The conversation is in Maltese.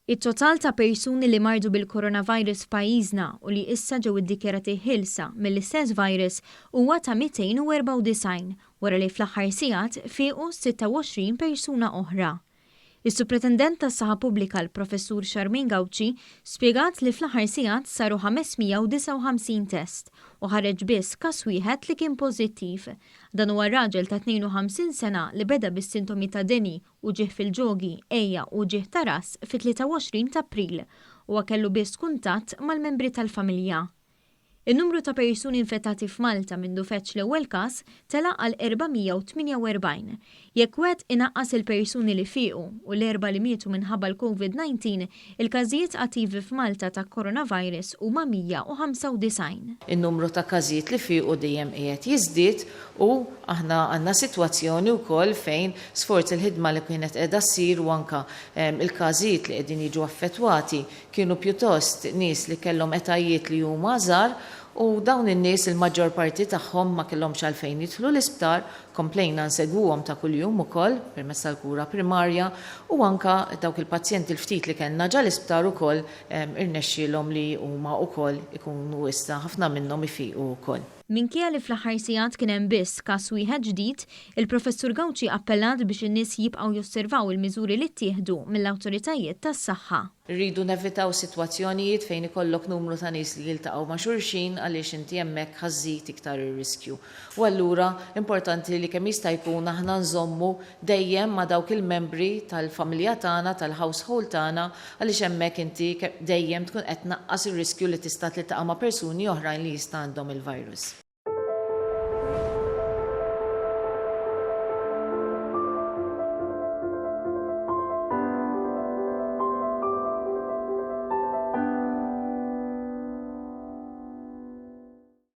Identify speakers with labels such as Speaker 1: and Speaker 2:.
Speaker 1: It-total ta' persuni li mardu bil-coronavirus f'pajjiżna u li issa ġew iddikjarati ħielsa mill-istess virus huwa ta' 294 wara li fl-aħħar sigħat fiequ 26 persuna oħra. Is-Supretendent tas-Saħħa Pubblika l-Professur Charmaine Gauci spjegat li fl-aħħar sigħat saru 559 test u ħareġ biss każ wieħed li kien pożittiv. Dan huwa raġel ta' 52 sena li beda bis-sintomi ta' deni, uġigħ fil-ġogi, għeja u uġigħ ta' ras fit-23 ta' April. Huwa kellu biss kuntatt mal-membri tal-familja. In-numru ta' persuni infettati f'Malta mindu feġġ l-ewwel każ tela' għal 448. Jekk wieħed inaqqas il-persuni li fiequ u l-erbgħa li mietu minħabba l-Covid-19, il-każijiet attivi f'Malta ta' coronavirus huma 195.
Speaker 2: In-numru ta' każijiet li fiequ dejjem qiegħed jiżdied u aħna għandna sitwazzjoni wkoll fejn sforz il-ħidma li kienet qiegħda ssir u anke l-każijiet li qegħdin jiġu affettwati Kienu pjutost nies li kellhom etajiet li huma żgħar u dawn in-nies il-maġġor parti tagħhom ma kellhomx għalfejn jidħlu l-isptar, komplejna nsegwuhom ta' kuljum ukoll permezz tal-kura primarja u anke dawk il-pazjenti l-ftit li kellna ġa l-isptar ukoll irnexxielhom li huma wkoll ikunu issa ħafna minnhom ifiqu wkoll.
Speaker 1: Minkejja li fl-aħħar sigħat kien hemm biss każ wieħed ġdid, il-Professur Gauci appellat biex in-nies jibqgħu josservaw il-miżuri li ttieħdu mill-awtoritajiet tas-saħħa.
Speaker 2: Irridu nevitaw sitwazzjonijiet fejn ikollok numru ta' nies li jiltaqgħu ma' xulxin għaliex inti hemmhekk ħa żżid iktar ir-riskju. U allura importanti li kemm jista' jkun aħna nżommu dejjem ma' dawk il-membri tal-familja tagħna, tal-household tagħna għaliex hemmhekk inti dejjem tkun qed tnaqqas ir-riskju li tista' tiltaqa' ma' persuni oħrajn li jista' għandhom il-virus.